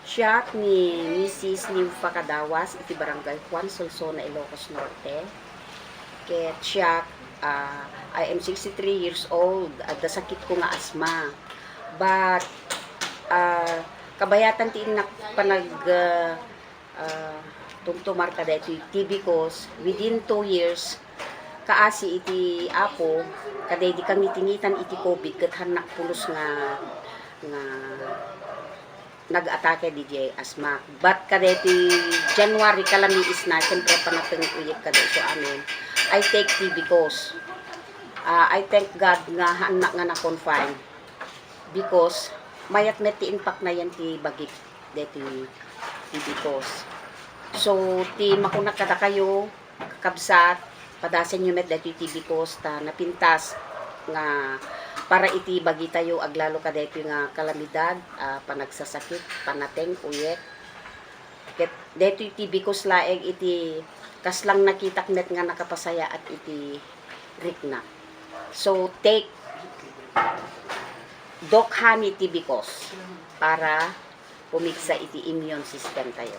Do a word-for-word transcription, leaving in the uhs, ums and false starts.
Siak ni Missus Nympha Cadawas iti Barangay Juan Solsona, Ilocos Norte. Ket siak, ah, I am sixty-three years old. Adda sakitko nga asma. But, ah, kabayatan ti innak panag, ah, ah, tumtumar kadaytoy T B cause within two years, kaasi iti Apo, kadaydi kangitingitan iti COVID, ket hannak pulos nga, nga nag-atake diay asma. But kadaytoy January, kalamiisna, siyempre, panateng uyek kadayso amin. I take T B cause. Ah, I thank God nga hannak nga na-confine because mayat met ti impaknayan ti bagik deti T B cause. So, ti makunak kadakayo, kakabsat, padasenyo met deti T B cause ta napintas nga para iti bagitayo aglalo kadaytoy nga kalamidad, ah, panagsasakit, panateng, uyek. Ket deti T B cause laeng iti kaslang nakitak met nga nakapasayaat iti rikna. So, take Doc Honey T B cause para pumigsa iti immune system tayo.